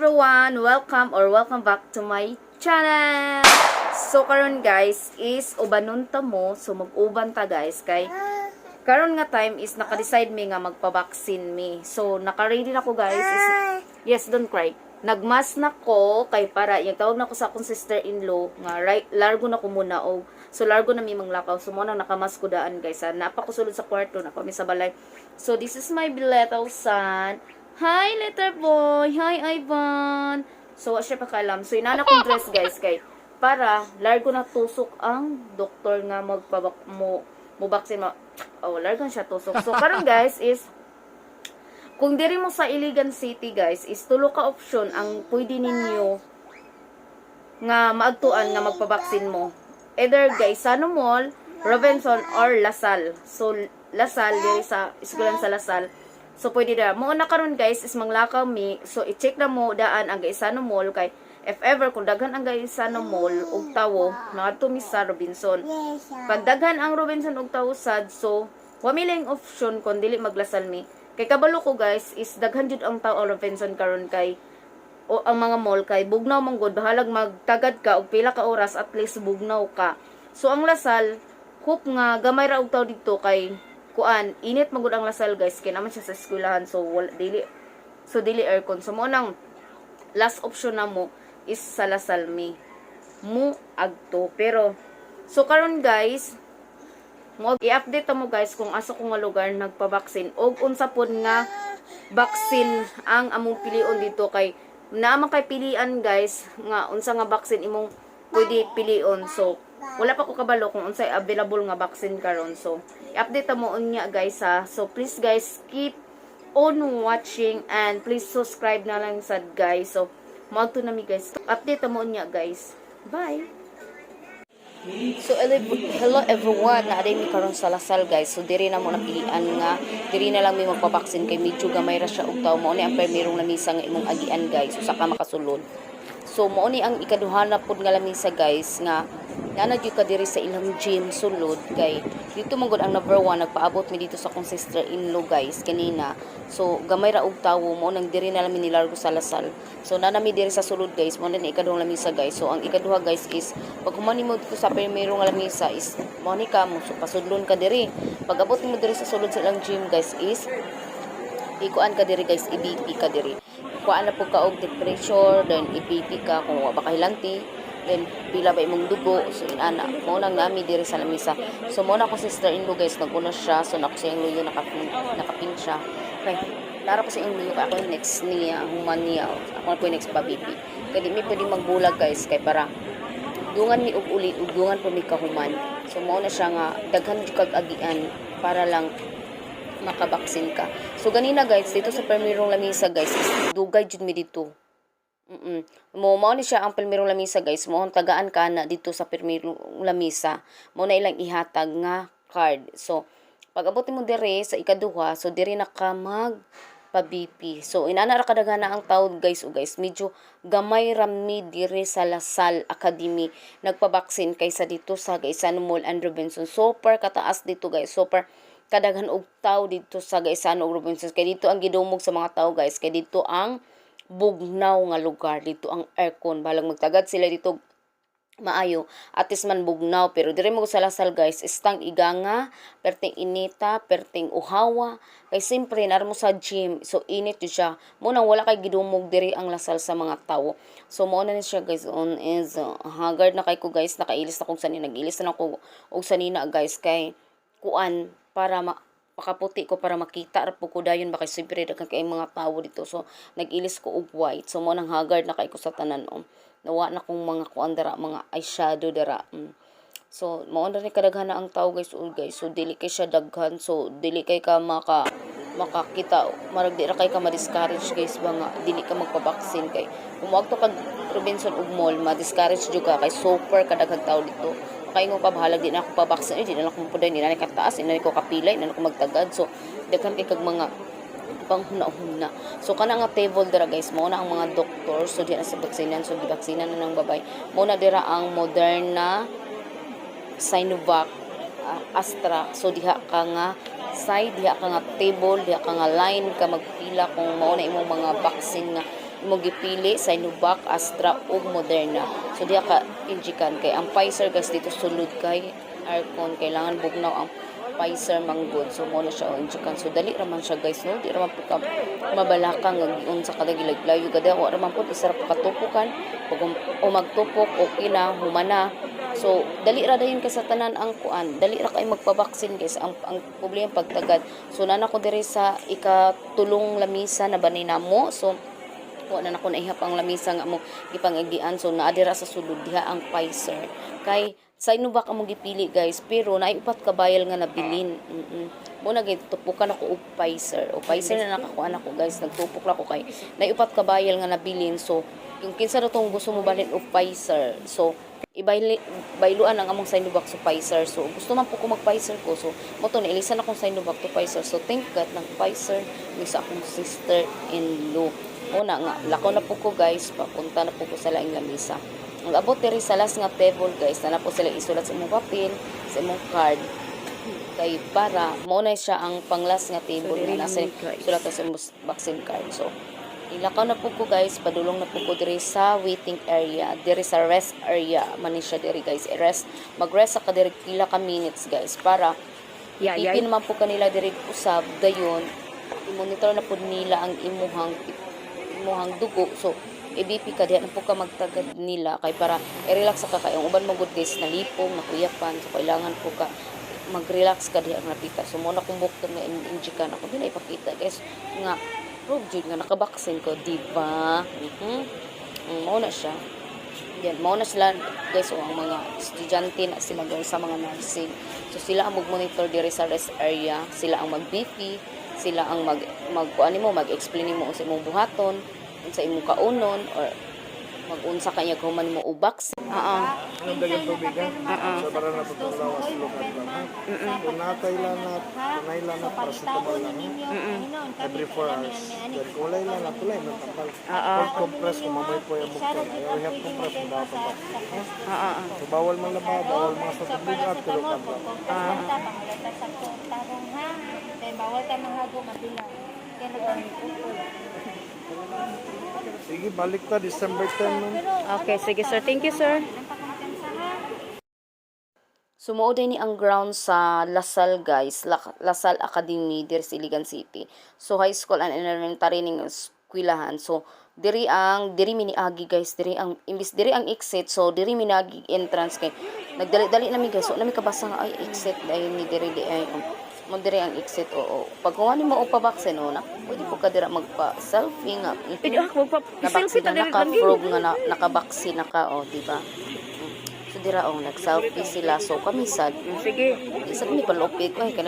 Everyone! Welcome or welcome back to my channel! So karon, guys, is ubanon ta mo. So mag-uban ta, guys, kay karon nga time is naka-decide mi nga magpa-vaccine mi. So naka-ready na ko, guys. Is, yes, don't cry. Nagmas na ko kay para yung tawag na ko sa akong sister-in-law nga right, largo na ko muna og so largo na mi manglakaw. So mo nang nakamas ko daan, guys, ha. Napa ko sulod sa kwarto na mi sa balay. So this is my little son. Hi, little boy. Hi, Ivan. So wa siya pakaalam. So inana kong dress, guys, kay para largo na tusok ang doktor nga magpabak mo mo vaccine mo. Oh, largo na siya tusok. So karon, guys, is kung diri mo sa Iligan City, guys, is tulo ka option ang pwede ninyo nga maagtuan nga magpabaksin mo. Either Gaisano Mall, Robinson or La Salle. So La Salle diri sa eskwelahan sa La Salle. So pwede da. Mo na karon, guys, is manglakaw mi. So i-check na mo daan ang Gaisano Mall kay if ever kung daghan ang Gaisano Mall og tawo, mangadto mi sa Robinson. Pag daghan ang Robinson og tawo sad, so wa mi lang option kon dili mag-La Salle mi. Kay kabalo ko, guys, is daghan jud ang tao ang Robinson karon kay o ang mga mall kay bugnaw man gud, bahalag magtagad ka og pila ka oras, at least bugnaw ka. So ang La Salle, hope nga gamay ra og tawo dito kay kuan, init man gud ang La Salle, guys, kay naman siya sa eskwelahan, so wala, dili, so dili aircon. So mo nang last option na mo is sa La Salle mi mo agto. Pero so karon, guys, mo i-update mo, guys, kung asa ko nga lugar nagpa-vaccine og unsa pod nga vaccine ang among pilion dito kay naa man kay pilian, guys, nga unsa nga vaccine imong pwede pilion. So wala pa ko kabalo kung unsay available nga vaccine karon, so i-update mo unya, guys, ha. So please, guys, keep on watching and please subscribe na lang sad, guys. So moadto na mi, guys. Update mo unya, guys. Bye. So hello everyone, naa mi karon sa La Salle, guys. So diri na mo napilian nga diri na lang mi magpabaksin kay medyo gamay ra siya og tawo. Mao ni ang permirong lamisa nga imong agian, guys, usa ka makasulod. So mao ni ang ikaduha na pud nga lamisa, guys, nga naa na gyud ka diri sa ilang gym sulod kay dito man gud ang number one. Nagpaabot mi dito sa akong sister-in-law, guys, kanina. So gamay ra og tawo, mao nang diri na lang mi nilargo sa La Salle. So naa na mi diri sa sulod, guys. Mao na ni ikaduhang lamisa, guys. So ang ikaduha, guys, is pag human nimo dito sa primero nga lamisa is mao ni ka mo, so pasudlon ka diri. Pag abot nimo diri sa sulod sa ilang gym, guys, is ikuan ka diri, guys, i-BP ka diri. Kuan na po ka og temperature, then i-BP ka kung wa ba kahilanti, then pila ba imong dugo. So inana mo nang nami diri sa lamisa. So mo na ako sister in law, guys, naguna siya. So nako sa iyang luyo nakapin siya kay nara ko sa iyang luyo kay ako yung next niya, human niya ako na po yung next pa BP kay di mi pwede magbulag, guys, kay para dungan mi og uli ug dungan po mi kahuman. So mao na siya nga daghan jud kag agian para lang makabaksin ka. So ganina, guys, dito sa permirong lamisa, guys, is dugay jud mi dito. Mo ni siya ang permirong lamisa, guys. Mo tagaan ka na dito sa permirong lamisa. Mo na ilang ihatag nga card. So pag abot mo dire sa ikaduha, so dire na ka mag pa-BP. So inana ra kadaghan na ang tawod, guys, o guys, medyo gamay ra mi dire sa La Salle Academy nagpabaksin kaysa dito sa Gaisano Mall and Robinson. Super kataas dito, guys. Super kadaghan og tao dito sa Gaisano ug Robinson kay dito ang gidumog sa mga tao, guys, kay dito ang bugnaw nga lugar, dito ang aircon. Bahalag magtagad sila dito maayo, at least man bugnaw. Pero diri mo sa La Salle, guys, istang iganga, perting inita, perting uhawa kay siyempre naa mo sa gym, so init jud siya. Mo nang wala kay gidumog diri ang La Salle sa mga tawo. So mo na ni siya, guys, on is haggard na kay ko, guys. Nakailis na kog sanina, nag-ilis na ko og sanina, guys, kay kuan para makaputi ko, para makita ra po ko dayon ba kay siyempre daghan kay mga tawo dito. So nag-ilis ko og white. So mo nang haggard na kay ko sa tanan oh. Nawa na kong mga kuan dara, mga eyeshadow dara. So mao na ni kadaghan na ang tao, guys, oh, guys. So dili kay siya daghan, so dili kay ka makakita, marag di ra kay ka ma-discourage, guys, ba nga dili ka magpabaksin kay kung moadto kag Robinson ug mall, ma-discourage jud ka kay super kadaghang tao dito. Makaingon ka, bahalag di na ako pabaksin, eh, di na lang ako mapuday, di na ni kataas, di na ni ko kapilay, di na ko magtagad. So daghan kay kag mga panghuna-huna. So kana nga table dira, guys, mao na ang mga doktor. So di na sa baksinan, so gibaksinan na ng babay. Mao na dira ang Moderna, Sinovac, Astra. So diha ka nga side, diha ka nga table, diha ka nga line ka magpila kung mao na imong mga vaccine nga Mo gipili Sinovac, Astra ug Moderna. So diha ka injikan kay ang Pfizer, guys, dito sulod kay aircon, kailangan bugnaw ang Pfizer manggod. So mo na siya o injikan. So dali ra man siya, guys, no. Di ra man pud ka mabalaka nga giunsa ka gilag layo ka wa ra man pud isa ra pa katupukan. Pag o magtupok, okay na, humana. So dali ra dayon kay sa tanan ang kuan. Dali ra kay magpabaksin, guys. Ang problema pagtagad. So nana ko diri sa ikatulong lamisa na ba ni namo. So wa na nako naihap ang lamisa nga mo gipangagian. So naa dira sa sulod diha ang Pfizer kay Sinovac among gipili, guys, pero naay upat ka vial nga nabilin. Mo na gitupukan ako og Pfizer. O Pfizer na nakakuan ako, guys. Nagtupok ra ko kay naay upat ka vial nga nabilin. So yung kinsa ra tong gusto mo balhin og Pfizer, so ibayli bayluan ang among Sinovac sa Pfizer. So gusto man po ko mag Pfizer ko. So mo to nailisan akong Sinovac to Pfizer. So thank God ng Pfizer ni sa akong sister-in-law. Una nga lakaw na po ko, guys, papunta na po ko sa laing lamisa. Ang abot diri sa last nga table, guys, na po sila isulat sa imong papel, sa imong card kay para mo na siya ang panglas nga table So, nga diri nasa ni, guys. sulat sa imong vaccine card. So ilakaw na po ko, guys, padulong na po ko diri sa waiting area, diri sa rest area man ni siya diri, guys. I-rest, mag-rest sa ka diri pila ka minutes, guys, para Yeah. BP naman po kanila diri usab dayon i-monitor na pud nila ang imuhang dugo. So i-BP ka diha na po ka magtagad nila kay para i-relax ka kay ang uban mo gud, guys, nalipong, nakuyapan. So kailangan po ka mag-relax ka diha nga napita. So mo na kung bukton nga injikan ako din ipakita, guys, nga prove jud nga nakabaksin ko, di ba? Mao na siya yan, mao na sila, guys. O ang mga estudyante na sila, guys, sa mga nursing. So sila ang mag-monitor diri sa rest area, sila ang mag-BP, sila ang mag mag kuan mo, mag-explain nimo unsa imong buhaton, unsa imong kaunon or mag-unsa kanya human mo ubaks. Oo. Anong dagang tubig ha? Sa para na tutong lawas lukat lang ha? Kung natay lanat, kung nay lanat, paracetamol lang ha? Every 4 hours. Then kung walay lanat, tulay man tambal. Cold compress, kung mamoy po yung mukha. Ayaw hot compress, mo dapat pa. Ha? Oo. So bawal man laba, bawal mga sa tubig at tulo ka lang. Bawal ta manghago mabila. Kaya Sige, balik ta December 10 man. Okay, sige sir. Thank you, sir. So mao ni ang ground sa La Salle, guys, La Salle Academy diri sa Iligan City. So high school and elementary ning eskwelahan. So diri ang diri mi niagi, guys, diri ang imbis diri ang exit, so diri mi niagi entrance kay nagdali-dali nami, guys. So nami kabasa nga ay exit dayon ni diri di ay mo diri ang exit, oo. Pag kuha nimo og pabaksin o na, pwede po ka dira magpa selfie nga. Pwede ako magpa selfie Nabaksin ta na diri naka lagi. prove nga na, nakabaksin na ka, oh, di ba? So dira oh, nag-selfie sila. So kami sad Sige. Isa mi palupig ko kay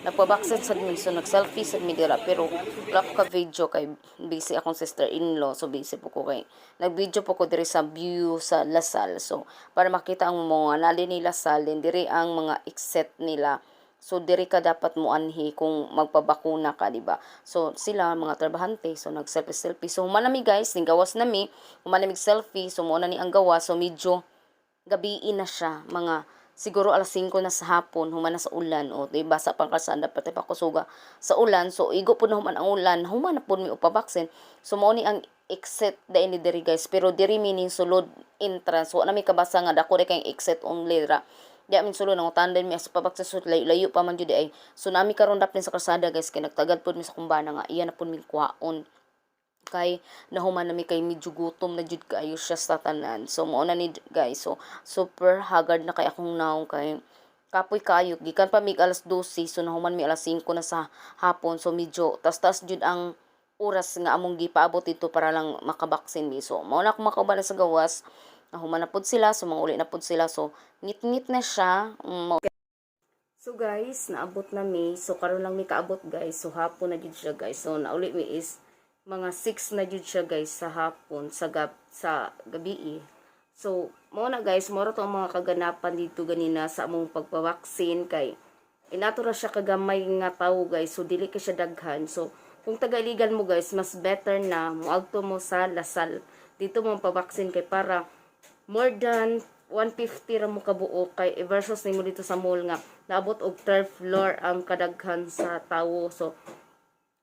nagpabaksin sad mi. So nag-selfie sad mi dira pero wala ko ka video kay busy akong sister-in-law. So busy po ko kay nag-video po ko diri sa view sa La Salle. So para makita ang mga nali ni La Salle din diri ang mga exit nila. So diri ka dapat moanhi kung magpabakuna ka, di ba? So sila mga trabahante, so nag-selfie selfie. So human na mi, guys, ning gawas na mi, human na mig selfie, so mo na ni ang gawas. So medyo gabiin na siya, mga siguro alas 5 na sa hapon, human na sa ulan o di basa pang kalsada pati pa kusuga sa ulan. So igo pud na human ang ulan, human na pud mi upabaksin. So mao ni ang exit dai ni diri, guys, pero diri mi ning sulod entrance. Wa na mi kabasa nga dako kay exit only ra di amin sulod. Ang din mi sa pabaksin, so layo, layo pa man jud ay. So nami karon dapin sa kalsada, guys, kay nagtagad pud mi sa kumbana nga iya na pud mi kuhaon kay nahuman nami kay medyo gutom na jud kaayo siya sa tanan. So mao na ni, guys. So super haggard na kay akong naong kay kapoy kaayo. Gikan pa mig alas 12, so nahuman mi alas 5 na sa hapon. So medyo tas-tas jud ang oras nga among gipaabot dito para lang makabaksin mi. So mao na akong makauban sa gawas. Nahuman na pud sila, so manguli na pud sila. So ngit-ngit na siya. So guys, naabot na mi. So karon lang mi kaabot, guys. So hapon na jud siya, guys. So nauli mi is mga 6 na jud siya, guys, sa hapon sa gabi. So mo na, guys, mo ra to ang mga kaganapan dito ganina sa among pagpabaksin kay inato ra siya kagamay nga tawo, guys. So dili ka siya daghan. So kung taga-Iligan mo, guys, mas better na moadto mo sa La Salle. Dito mo pabaksin kay para more than 150 ra mo kabuok kay versus nimo dito sa mall nga naabot og third floor ang kadaghan sa tawo. So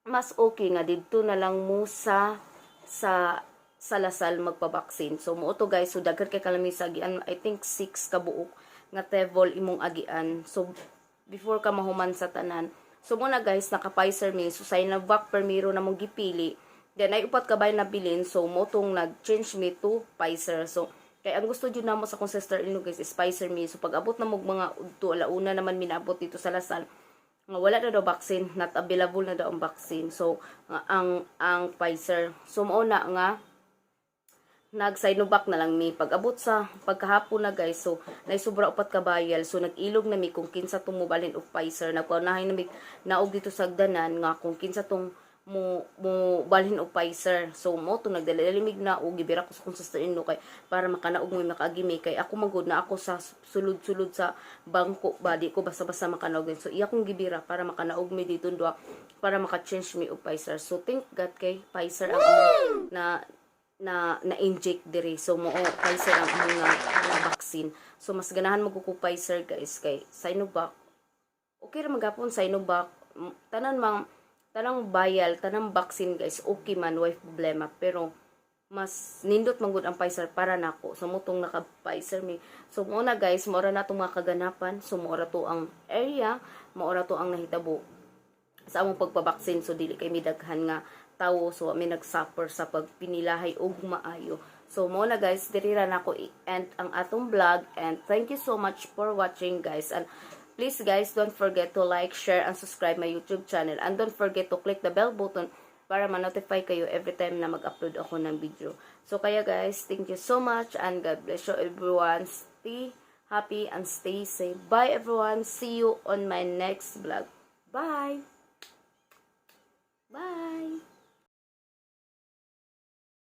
mas okay nga didto na lang mo sa Sa La Salle magpabaksin. So mao to, guys, so daghan kay kalamisa agian, I think 6 ka buok nga table imong agian. So before ka mahuman sa tanan. So mao na, guys, naka Pfizer mi. So Sinovac permiro na mong gipili. Then ay upat ka bay nabilin, so mao tong nag-change me to Pfizer. So kay ang gusto jud namo sa akong sister-in-law, guys, is Pfizer mi. So pag abot na mo mga udto, alauna naman minabot dito sa La Salle nga wala na daw vaccine, not available na daw ang vaccine. So nga ang Pfizer. So mao na nga nag Sinovac na lang mi. Pag abot sa pagkahapon na, guys, so naisubra upat ka bayal, so nag-ilog na mi kung kinsa tong mobalhin og Pfizer. Nagpaunahin na mi naog dito sa hagdanan nga kung kinsa tong mo balhin og Pfizer. So mao to nagdali mig na og gibira ko sa akong sister in law kay para makanaog mo, makaagi mi, kay ako magud na ako sa sulod-sulod sa bangko ba, di ko basta-basta makanaog. So iya kong gibira para makanaog mi dito duwa para maka-change mi og Pfizer. So thank God kay Pfizer ang among na na na-inject diri. So mao Pfizer ang among na vaccine. So mas ganahan mo ko Pfizer, guys, kay Sinovac okay ra magapon Sinovac. Tanan mang tanang bayal, tanang vaccine, guys, okay man, way problema, pero mas nindot man gud ang Pfizer para nako. So mao tong naka Pfizer mi. So mao na, guys, mao ra na tong mga kaganapan. So mao ra to ang area, mao ra to ang nahitabo sa among pagpabaksin. So dili kay midaghan nga tawo, so mi nagsuffer sa pagpinilahay og maayo. So mao na, guys, diri ra nako i-end ang atong vlog and thank you so much for watching, guys. And please, guys, don't forget to like, share and subscribe my YouTube channel and don't forget to click the bell button para ma-notify kayo every time na mag-upload ako ng video. So kaya, guys, thank you so much and God bless you, everyone. Stay happy and stay safe. Bye, everyone. See you on my next vlog. Bye. Bye.